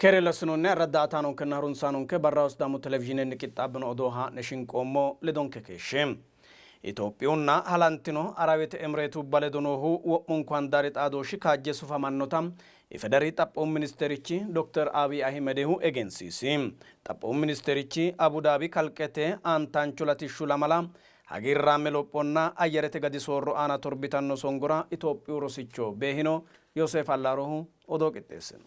Keere lossinoonni arradda''ataanonkenna harunsaanonke barraho Sidaamu televizhiinenni qixxaabbino odoo haa'ne shinqoommo, ledonke keeshshe. Itophiyunna halantino Arawete Emireetubba ledo noohu wo'munku handaari xaadooshshi kaajje sufamannota IFEDERI Xaphoomu Ministerichi Dokter Abiy Ahimedehu egensiisi. Xaphoomu Ministerichi Abudaabi kalqete aantaancho latishshu lamala hagiirraame lophonna ayyarete gadi soorro aana torbitanno songora Itophiyu rosicho beehino. Yooseef Allaarohu odoo qixxeessino.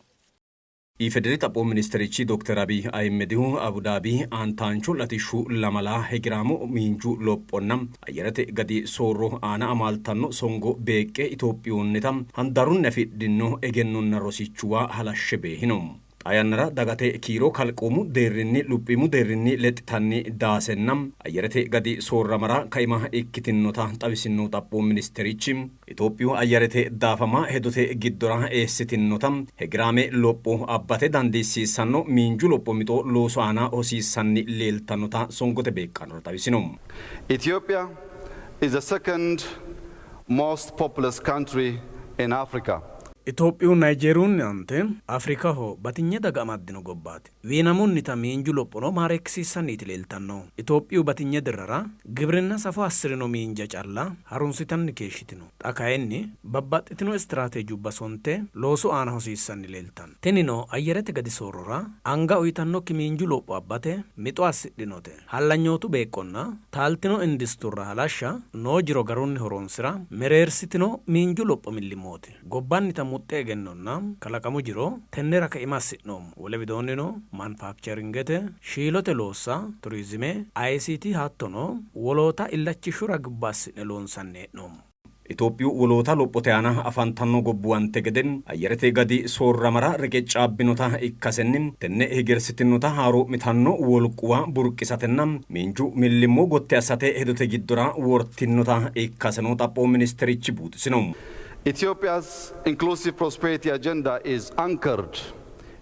IFEDERI Xaphoomu Ministerichi Dokter Abiy Ahimedihu Abudaabi aantaancho latishshu lamala hegeraamo miinju lophonna ayyarete gadi soorro aana amaaltanno songo beeqqe Itophiyunnita handaarunni afidhino egennonna rosichuwa halashshe beehino. Xaa yannara dagate kiiro kalqoomu deerrinni luphiimu deerrinni lexxitanni daasenna ayyarete gadi soorramara kaima ikkitinota xawisinnohu Xaphoomu Ministerichi, Itophiyu ayyarete daafama hedote giddora eessitinnota hegeraame lopho abbate dandiissiissanno miinju lopho mixo loosu aana hosiissanni leeltannota songote beeqqaanora xawisino. Ethiopia is the second most populous country in Africa. Itophiyu Nayjeeriyunni aante Afrikaho batinye daga amaddino gobbaati. Wiinamunnita miinju lophono maareekkisiissanniiti leeltannohu. Itophiyu batinye dirrara gibrinna safo assi'rino miinja calla harunsitanni keeshshitino. Xa kayinni babbaxxitino istiraateejubba sonte loosu aana hosiissanni leeltanno. Tinino ayyarete gadi soorrora anga uytannokki miinju lopho abbate mixo assidhinote. Hallanyootu beeqqonna taaltino industurra halashsha, noo jiro garunni horoonsi'ra mereersitino miinju lopho millimmooti. Gobbannita muxxe egennonna kalaqamu jiro tennera kaima assi'noommo. Wole widoonnino manufakcheringete, shiilote loossa, turizime, ICT hattono woloota illachishshu ragubba assi'ne loonsanni hee'noommo. Itophiyu woloota lophote aana afantanno gobbuwante gede ayyarete gadi soorramara reqeccaabbinota ikkasenni tenne hegersitinota haaroo'mitanno wolquwa burqisatenna miinju millimmo gotti assate hedote giddora wortinnota ikkaseno Xaphoomu Ministerichi buuxisino. Ethiopia's inclusive prosperity agenda is anchored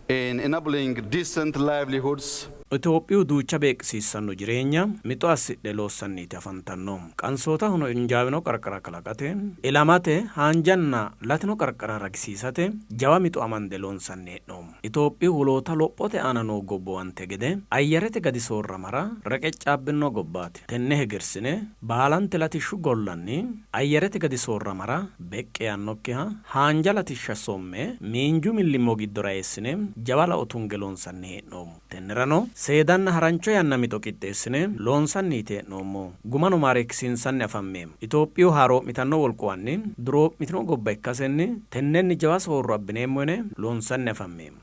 in enabling decent livelihoods. Itophiyu duucha beeqqisiissanno jireenya mixo assidhe loossanniiti afantannohu. Qansootahono injaawino qarqara kalaqate, ilamate haanjanna latino qarqara ragisiisate jawa mixo amande loonsanni hee'noommo. Itophiyu woloota lophote aana noo gobbuwante gede ayyarete gadi soorramara reqeccaabbino gobbaati. Tenne hegersine baalante latishshu gollanni ayyarete gadi soorramara beqqe yaannokkiha haanja latishsha somme miinju millimmo giddora eessine jawa lao tunge loonsanni hee'noommo. Tennerano seedanna harancho yanna mixo qixxeessine loonsanniiti hee'noommohu. Gumano maareekkisiinsanni afammeemmo. Itophiyu haaroo'mitanno wolquwanni duroo'mitino gobba ikkasenni tennenni jawa soorro abbineemmo yine loonsanni afammeemmo.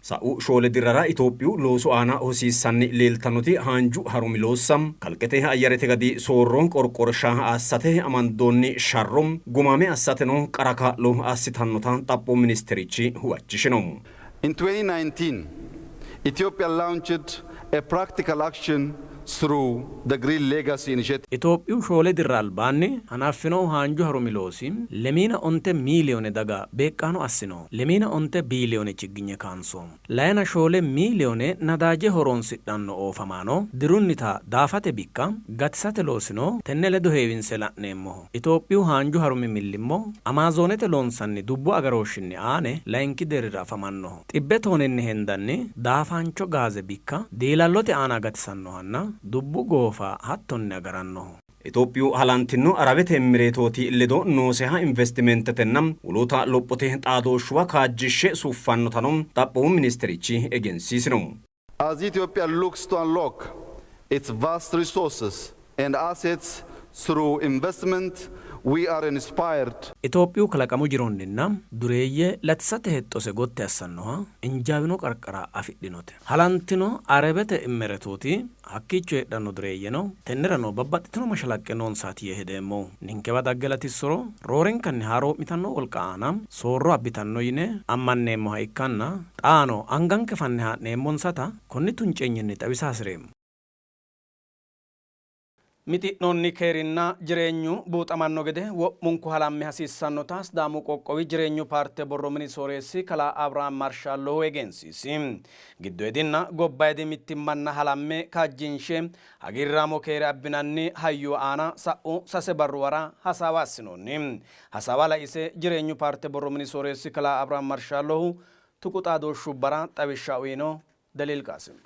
Sa'u shoole dirrara Itophiyu loosu aana hosiissanni leeltannoti haanju harumi loossa kalqete ayyarete gadi soorro qorqorsha assate amandoonni sharro gumaame assateno qara kaa'lo assitannota Xaphoomu Ministerichi huwachishino. In 2019, Ethiopia launched a practical action through the Green Legacy Initiative. Itophiyu shoole dirra albaanni hanaffinohu haanju harumi loosi lemiina onte miiliyoone daga beeqqaano assino. Lemiina onte biiliyoone chigginye kaansoommo. Layina shoole miiliyoone nadaaje horoonsidhanno oofamaano dirunnita daafate bikka gatisate loosino tenne ledo heewinse la'neemmoho. Itophiyu haanju harumi millimmo Amaazoonete loonsanni dubbu agarooshshinni aane layinki deerrira afamannoho. Xibbe toonenni hendanni daafaancho gaaze bikka diilallote aana gatisannohanna dubbu goofa hattonni agarannoho. Itophiyu Halantino Arawete Emireetooti ledo nooseha investimentetenna woloota lophote xaadooshshuwa kaajjishshe suffannotano Xaphoomu Ministerichi egensiisino. As Ethiopia looks to unlock its vast resources and assets through investment, we are inspired. Itophiyu kalaqamu jironninna dureeyye latisate hexxose gotti assannoha injaawino qarqara afidhinote. Halantino Arebete Immeretooti hakkiicho heedhanno dureeyyeno tennerano babbaxxitino mashalaqqe noonsaati yee hedeemmo. Ninkewa dagge latissuro roorenkanni haaroo'mitanno wolqa aana soorro abbitanno yine ammanneemmoha ikkanna xaano anganke fanne haa'neemmonsata konni tunceenyinni xawisa hasi'reemmo. Mixi'noonni keerinna jireenyu buuxamanno gede wo'munku halamme hasiissannota Sidaamu qoqqowi jireenyu paarte borro mini sooreessi kalaa Abrahaam Marshaallohu egensiisi. Giddoyidinna gobbayidi mittimmanna halamme kaajjinshe hagiirraamo keere abbinanni hayyo aana sa'u sase barruwara hasaawa assinoonni. Hasaawa laise jireenyu paarte borro mini sooreessi kalaa Abrahaam Marshaallohu Tuqu xaadooshshubbara xawishsha uyno Deliil Qaasim.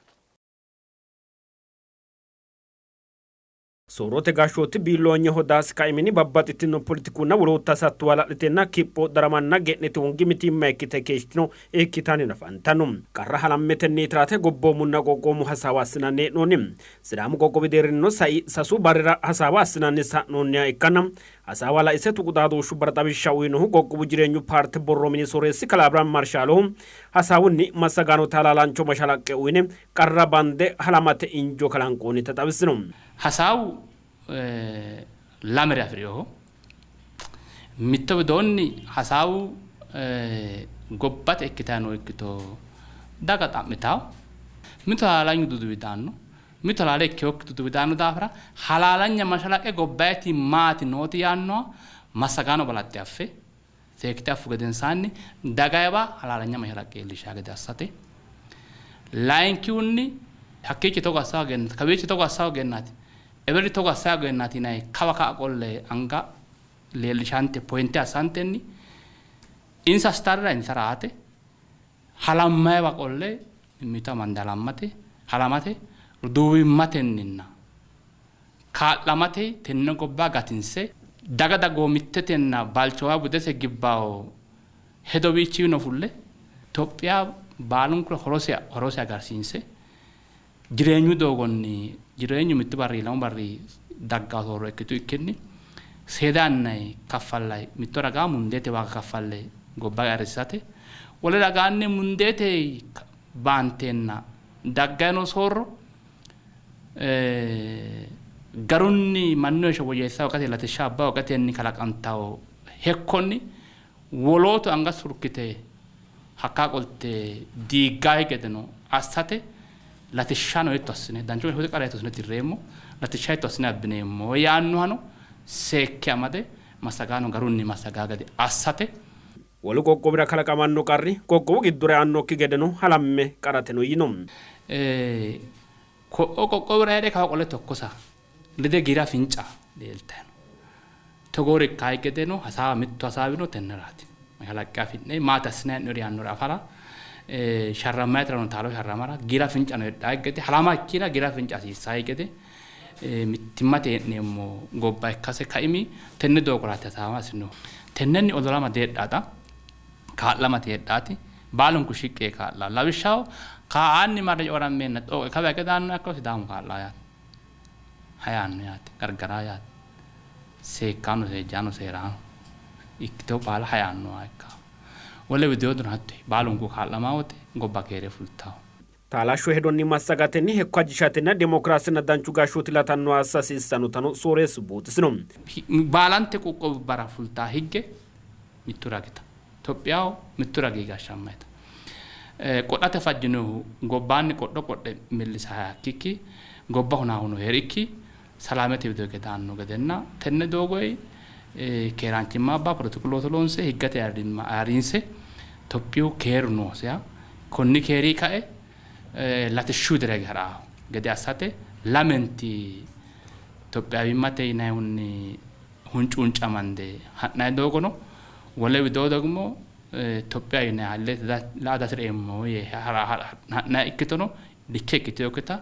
Soorrote gashshooti biilloonyeho daasi kaiminni babbaxxitino politikunna wolootta hasattuwa hala'litenna kipho, daramanna ge'nete hoongi mitiimma ikkite keeshshitino ikkitannino afantanno. Qarra halammetenni tirate gobboomunna qoqqowomu hasaawa assinanni hee'noonni. Sidaamu qoqqowi deerrinnino sai sasu barrira hasaawa assinanni sa'noonniha ikkanna Hasaawa laise tuqu xaadooshshubbara xawishsha uyinohu qoqqowu jireenyu paarte borro mini sooreessi kalaa Abrahaam Marshaalohu hasaawunni massagaanote halaalaancho mashalaqqe uyine qarra bande halamate injo kalanqoonnita xawisino. Hasaawu lamere afi'rinoho. Mitto widoonni hasaawu gobbate ikkitanni noo ikkito daga xa'mitanno. Mitu halaalanyu duduwi daanno. Mitu halaale ikkinokki duduwi daanno daafira halaalanya mashalaqqe gobbayiti maati nooti yaannoha massagaano balaxxe affe seekkite affu gedensaanni dagayiwa halaalanya mashalaqqe iillishshaa gede assate. Layinkihunni hakkiichi togo assa hoogeennaati, kawiichi togo assa hoogeennaati, eweli togo assa hoogeennaati yinanni kawa ka'a qolle anga leellishante pointe assantenni insa assitarira insara aate halammayiwa qolle mimmito amande halammate, halamate, roduuwimmatenninna kaa'lamate tenne gobba gatinse daga dagoomittetenna balchoowa budese gibbawo hedowiichiwino fulle Itophiya baalunkura horose horose agarsiinse jireenyu doogonni jireenyu mittu barri lamu barri daggawo soorro ikkitu ikkinni seeda yannanni kaffallanni mitto ragaa mundeete waaga kaffalle gobba ayirrisate wole ragaanni mundeete baanteenna dagganni noo soorro garunni mannu heeshsho woyyeessa hoogate latishsha abba hoogatenni kalaqantanno hekkonni wolootu anga surkite hakkaa qolte diiggayi gedeno assate latishshano hiitto assine danchu gashshooti qara hiitto assine tirreemmo, latishsha hiitto assine abbineemmo yaannohano seekke amade massagaano garunni massagaa gede assate. Wolu qoqqowira kalaqamanno qarri qoqqowu giddora eannokki gedeno halamme qarateno yino. Ko'o qoqqowira heedhe kawa qole tokkosa lede giira finca leeltanni no. Togoori ikkayi gedeno hasaawa mittu hasaawino tenneraati. Mashalaqqe afi'ne maati assinanni hee'noyiro yaannore afara sharrammayitirano taalo sharramara giira fincano heedhayi gede halama ikkina giira finca hasiissayi gede mittimmate hee'neemmo gobba ikkase kaimi tenne doogoraati hasaawa assinohu. Tennenni ololama diheedhaata, kaa'lama diheedhaati, baalunku shiqqi yee kaa'la. Lawishshaho kaa'aanni marre coyirammeenna xooqe kawa hige daannoha ikkiro Sidaamu kaa'laa yaate. Hayaanno yaate, gargaraa yaate. Seekkaano, seejjaano, seeraano ikkitewo baala hayaannoha ikkanno. Wole widoodino hatto baalunku kaa'lamaa wote gobba keere fultawo. Taalashsho hedonni massagatenni hekko ajishatenna demokiraasenna danchu gashshooti latanno assa hasiissannotano sooreessu buuxisino. Baalante qoqqowubbara fultaa higge mittu ragita. Itophiyaho mittu ragi gashshammayita. Qodhate fajjinohu gobbaanni qodho qodhe millisaha ikkikki gobba hunaahuno hee'rikki salaamete wido hige daanno gedenna tenne doogoyi keeraanchimma abba poletiku looso loonse higgate ayirrimma ayirrinse Itophiyu keeru noosiha konni keeri kae latishshu widira hige ha'ranno gede assate lamenti Itophiyawimmate yinannihunni huncuuncamande ha'nanni doogo no. Wole widoo degmo Itophiya yinanniha la''a dihasi'reemmo yee ha'nanni ikkitono likke ikkitinokkita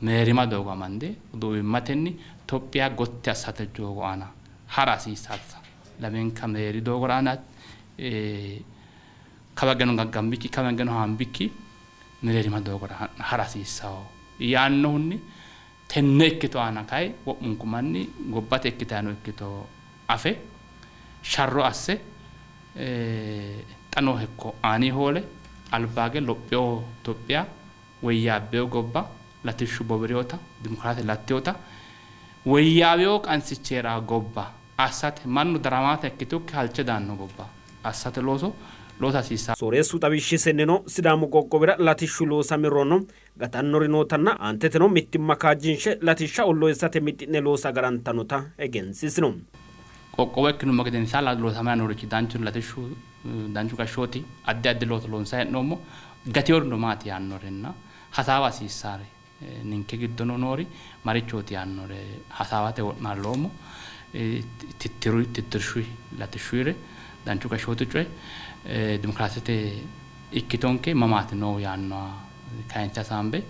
mereerima doogo amande uduwimmatenni Tophiya gotti assate doogo aana ha'ra hasiissansa. Lamenka mereeri doogora aana kawa higeno gaggambikki kawa higeno haambikki mereerima doogora ha'ra hasiissanno yaannohunni tenne ikkito aana kay wo'munku manni gobbate ikkitanni noo ikkito afe sharro asse xa noo hekko aani hoole albaage lophino Tophiya woyyaabbino gobba, latishshu bowirinota, dimokiraase lattinota, woyyaawino qansichi hee'ranno gobba assate mannu daramaata ikkitukki halche daanno gobba assate looso loosa hasiissanno. Sooreessu xawishshisennino Sidaamu qoqqowira latishshu loosamirono gatannori nootanna aanteteno mittimma kaajjinshe latishsha ollohisate mixi'ne loosa agarantannota egensiisino. Qoqqowo ikkinummo gedensaanni loosamanni noorichi danchu latishshu, danchu gashshooti addi addi looso loonsanni hee'noommo. Gatinorino maati yaannorenna hasaawa hasiissaare ninke giddono noori marichooti yaannore hasaawate wo'naalloommo. Tittirshuyi, latishshuyire, danchu gashshooti coye, dimokiraasete Ikkitonke mamaati noohu yaannoha kayinse hasaambe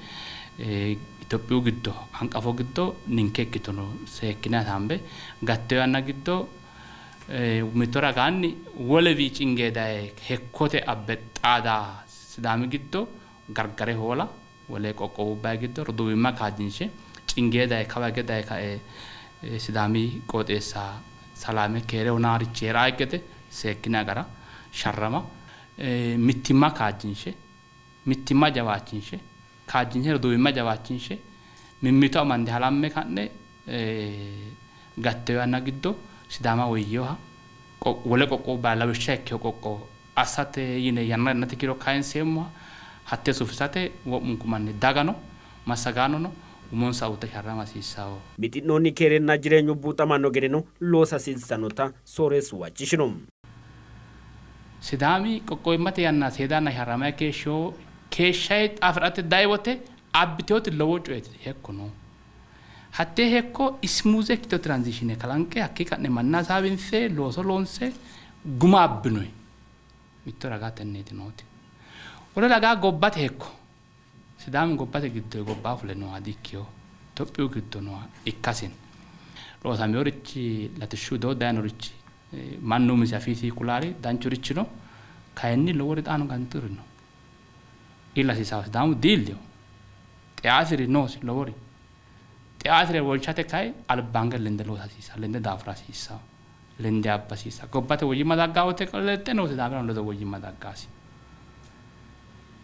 Itophiyu giddo hanqafo giddo ninke ikkitono seekkine hasaambe gatteo yanna giddo mitto ragaanni wolewii cingee daye hekkote abbe xaada Sidaami giddo gargare hoola wole qoqqowubba giddo roduuwimma kaajjinshe cingee daye kawa hige daye kae Sidaami qooxeessa salaame keere hunaarichi hee'raa gede seekkine agara sharrama mittimma kaajjinshe mittimma jawaachinshe kaajjinshe roduuwimma jawaachinshe mimmito amande halamme ka'ne gatteo yanna giddo Sidaama woyyeeha wole qoqqowubba lawishsha ikkeho qoqqowo assate yine yanna yannate kiiro kayinseemmoha hattee sufisate wo'munku manni dagano massagaanono umonsa uyte sharrama hasiissanno. Mixi'noonni keerenna jireenyu buuxamanno gedeno loosa hasiissannota sooreessu huwachishino. Sidaami qoqqowimmate yanna seedanna sharramay keeshshiho keeshshay afi'rate dayi wote abbiteoti lowo coyeeti hekko no. Hattee hekko ismuuze ikkitino tiraanzishiine kalanqe hakkii ka'ne manna hasaawinse looso loonse guma abbinoyi. Mitto ragaa tenneeti nooti. Wole ragaa gobbate hekko Sidaami gobbate giddo gobbaa fule nooha di-ikkino. Itophiyu giddo nooha ikkasin loosaminorichi latishshu widoo dayinorichi mannu umisi afiisi kulaari danchurichi no. Kayinni lowori xaano ganturi no. Iilla hasiisaahu Sidaamu diillino. Xeasiri noosi lowori. Xeasire wonshate kayi albaange lende loosa hasiissawo, lende daafura hasiissawo, lende abba hasiissawo. Gobbate woyyimma daggaa wote lexxe noo Sidaamirano ledo woyyimma daggaasi.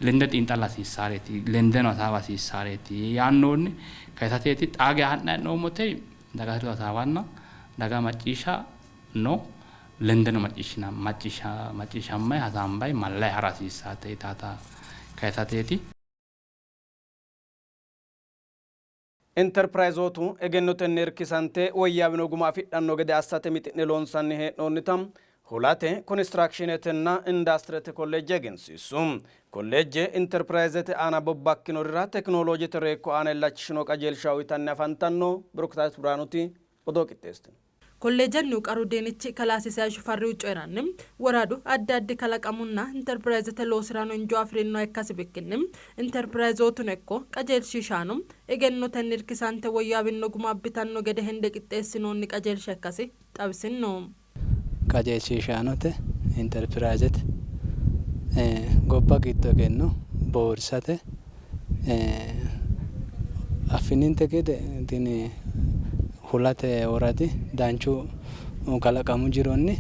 Lende xiinxalla hasiissaareeti, lendeno hasaawa hasiissaareeti yaannoonni kayisateeti. Xaa geya ha'nanni hee'noommote dagate ledo hasaawanna daga macciishsha no lendeno macciishshina macciishsha macciishshammay hasaambay mallay hara hasiissaate yitaata kayisateeti. Interpirayzootu egennotenni irkisante woyyaawino guma afidhanno gede assate mixi'ne loonsanni hee'noonnita Hulate Konistiraakshiinetenna Industirete Kolleejje egensiissu. Kolleejje Interpirayzete aana bobbakkinorira tekinoloojete reekko aana illachishino qajeelsha uytanni afantanno. Biruktaawit Biraanuti odoo qixxeessitino. Kolleejennihu qaru diinichi kalaa Sisayi Shufarrihu coyi'ranni, woradu addi addi kalaqamunna Interpirayzete loosirano injoo afi'rinnoha ikkasi bikkinni Interpirayzootuno ikko qajeelshiishaano egennotenni irkisante woyyaawinno guma abbitanno gede hende qixxeessinoonni qajeelsha ikkasi xawisinno. Qajeelshiishaanote Interpirayzete gobba giddo egenno boowirsate affininte gede tini Hulate woradi danchu kalaqamu jironni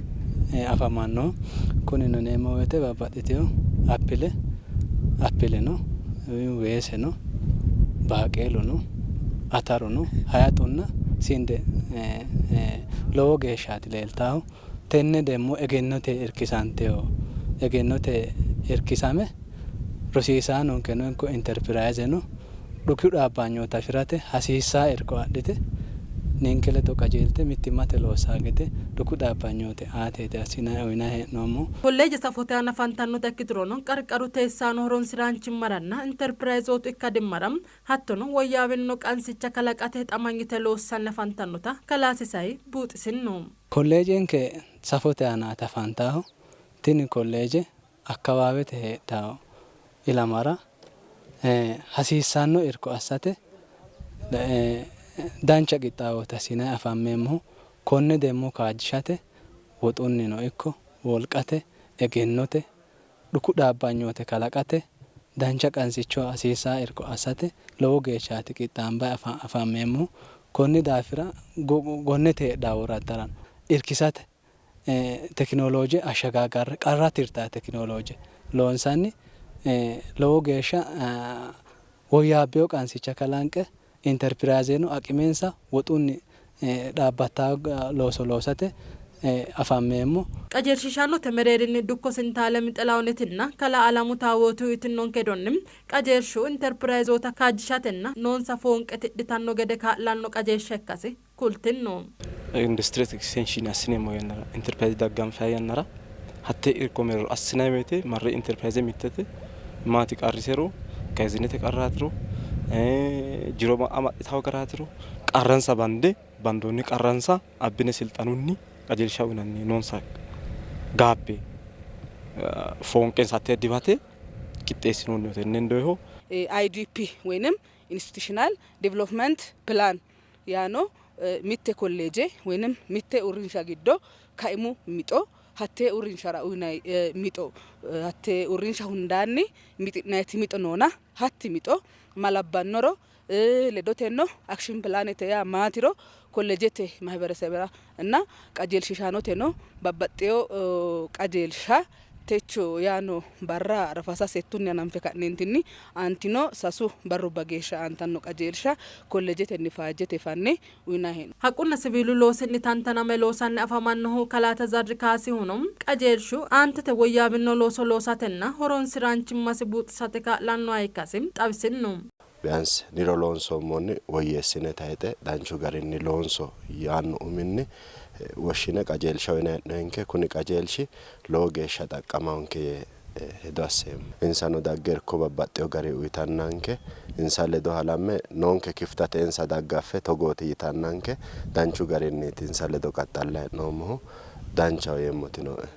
afamannoho. Kunino yineemmo woyte babbaxxitino appile appile no, weese no, baaqeelu no, ataru no, hayxunna sinde lowo geeshshaati leeltaahu. Tenne demmo egennote irkisantino egennote irkisame rosiisaanonkeno ikko interpirayzeno dhuku dhaabbanyoota afi'rate hasiissanno irko adhite ninke ledo qajeelte mittimmate loossanno gede dhuku dhaabbanyoote aateeti assinanni uynanni hee'noommohu. Kolleeje safote aana afantannota ikkiturono qarqaru teessaano horonsi'raanchimmaranna Interpirayzootu ikkadimmara hattono woyyaawinno qansicha kalaqate hixamanyite loossanni afantannota kalaa Sisayi buuxisinno. Kolleejenke safote aanaati afantannohu. Tini kolleeje akkawaawete heedhanno ilamara hasiissanno irko assate dancha qixxaawooti assinanni afammeemmohu. Konne demmo kaajjishate woxunnino ikko wolqate, egennote, dhuku dhaabbanyoote kalaqate dancha qansicho hasiissanno irko assate lowo geeshshaati qixxaambanni afammeemmohu. Konni daafira gonnete heedhanno woraddarano irkisate tekinolooje ashshagaagarre qarra tirtanno tekinolooje loonsanni lowo geeshsha woyyaabbino qansicha kalanqe Interpirayzeno aqimensa woxunni dhaabbattanno looso loosate afammeemmo. Qajeelshiishaanote mereerinni Dukko Sintaalem Xilahunitinna Kalaa Alamu Taawootihu uyitinnonke hedonni, qajeelshu Interpirayzoota kaajjishatenna noonsa foonqe tidhitanno gede kaa'lanno qajeelsha ikkasi kultinno. Industirete ekistenshiine assineemmo yannara Interpirayze dagganfayi yannara hattee irko mereero assinanni woyte marre Interpirayze mittete maati qarrisero, kayzinete qarraatiro, jiro amaxxitanno garaatiro qarransa bande bandoonni qarransa abbine silxanunni qajeelsha uynanni noonsa gaabbe foonqensa hattee diwate Qixxeessinoonniho tenne hendoyihu IDP ወይንም ኢንስቲቱሽናል ዴቨሎፕመንት ፕላን ያኖ mitte kolleeje ወይንም mitte uurrinsha giddo kaimu mixo hatte uurrinshara uyinay mixo hatte uurrinsha hundaanni mixi'nayiti mixo noona hatti mixo malabbannoro ledoteno action planete yaa maatiro kolleejete ማህበረሰብራ እና qajeelshishaanoteno babbaxxeyo qajeelsha techo yaano barra arfasa settunni hananfe ka'neentinni aantino sasu barrubba geeshsha aantanno qajeelsha kolleejetenni faajjete fanne uyinanni hee'noonni. Haqqunna siwiilu loosinni tantaname loosanni afamannohu kalaa Tazarri Kaasihuno qajeelshu aantete woyyaawino looso loosatenna horonsiraanchimmasi buuxisate kaa'lannoha ikkasi xawisinno. ቢያንስ niro loonsoommonni woyyeessine tayxe danchu garinni loonso yaanno uminni woshshine qajeelsha uyinanni hee'noonke. Kuni qajeelshi lowo geeshsha xaqqamaonke yee hedo asseemmo. Insano dagge irko babbaxxeyo gari uyitannanke insa ledo halamme noonke kiftate insa daggaffe togooti yitannanke danchu garinniiti insa ledo qaxxalla hee'noommohu danchaho yeemmoti nooe.